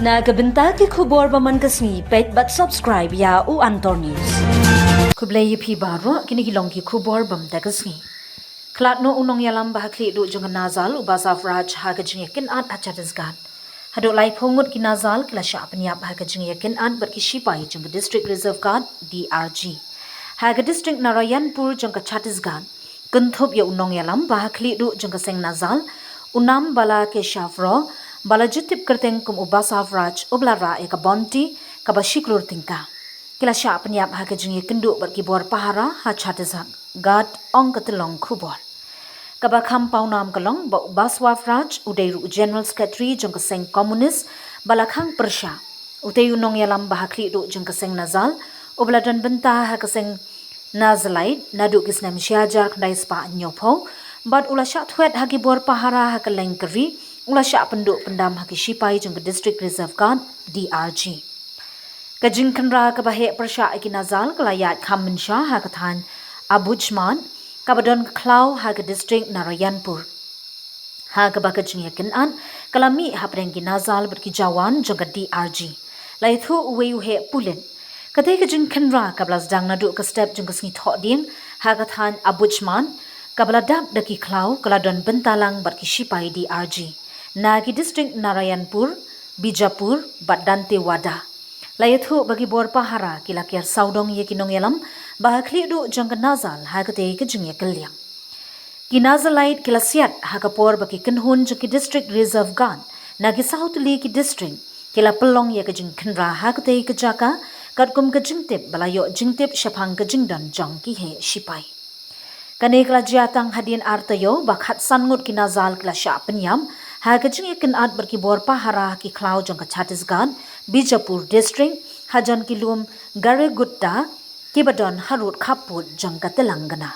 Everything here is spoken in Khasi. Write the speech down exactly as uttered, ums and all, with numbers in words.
Na ka bynta ki khubor ba man ka sngi, peit bad subscribe ïa u Antor News. Khublei ïa phi baroh, kine ki long ki khubor ba man ka sngi. Khlad noh u nongïalam ba ha khlieh duh jong ka Nazal u Basav Raj ha ka jingïakynad ha Chhattisgarh. Haduh laiphew ngut ki Nazal ki la shah pynïap ha ka jingïakynad bad ki shipai jong ka District Reserve Guard, D R G. Ha ka district Narayanpur jong ka Chhattisgarh, kynthup ïa u nongïalam ba ha khlieh duh jong ka seng Nazal, u Nambala Keshav Rao, ba la ju tip kyrteng kum u Basav Raj, u ba la rah ïa ka bounty kaba shi klur tyngka. Ki la shah pynïap ha ka jingïakynduh bad ki bor pahara ha Chhattisgarh, ong ka tyllong khubor. Kaba kham pawnam ka long ba u Basav Raj u dei ruh u General Secretary jong ka seng Communist ba la khang pyrshah. Utei u nongïalam ba ha khlieh duh jong ka seng Nazal, u ba la don bynta ha ka seng Nazalite naduh ki snem shi hajar khyndai spah hynñiewphew, bad u la shah thwet ha ki bor pahara ha kylleng ka ri, u la shah pynduh pyndam ha ki shipai jong ka District Reserve Guard, D R G. Ka jingkhynra kaba heh pyrshah ïa ki Nazal ka la ïaid kham mynsha ha ka thaiñ Abuchman, kaba don ka khlaw ha ka district Narayanpur. Ha kaba ka jingïakynad ka la mih hapdeng ki Nazal bad ki jawan jong ka D R G. La ïathuh uwei u heh pulit. Katei ka jingkhynra kaba la sdang naduh ka step jong ka sngi Thohdieng ha ka thaiñ Abuchman, kaba la dap da ki khlaw, ka la don bynta lang bad ki shipai D R G na ki district Narayanpur, Bijapur bad Dantewada. La ïathuh ba ki bor pahara ki la ker sawdong ïa ki nongïalam ba ha khlieh duh jong ka Nazal ha katei ka jingïakylliang. Ki Nazalite ki la siat ha ka por ba ki kynhun jong ki District Reserve Guard na ki saw tylli ki district ki la pynlong ïa ka jingkhynra ha katei ka jaka, katkum ka jingtip ba la ïoh jingtip shaphang ka jingdon jong ki heh shipai. Kane ka la jia tang hadien ar taïew ba khatsan ngut ki Nazal ki la shah pynïap ha ka jingïakynad bad ki bor pahara ha ki khlaw jong ka Chhattisgarh, Bijapur District, hajan ki lum Garegutta, kiba don harud khappud jong ka Telangana.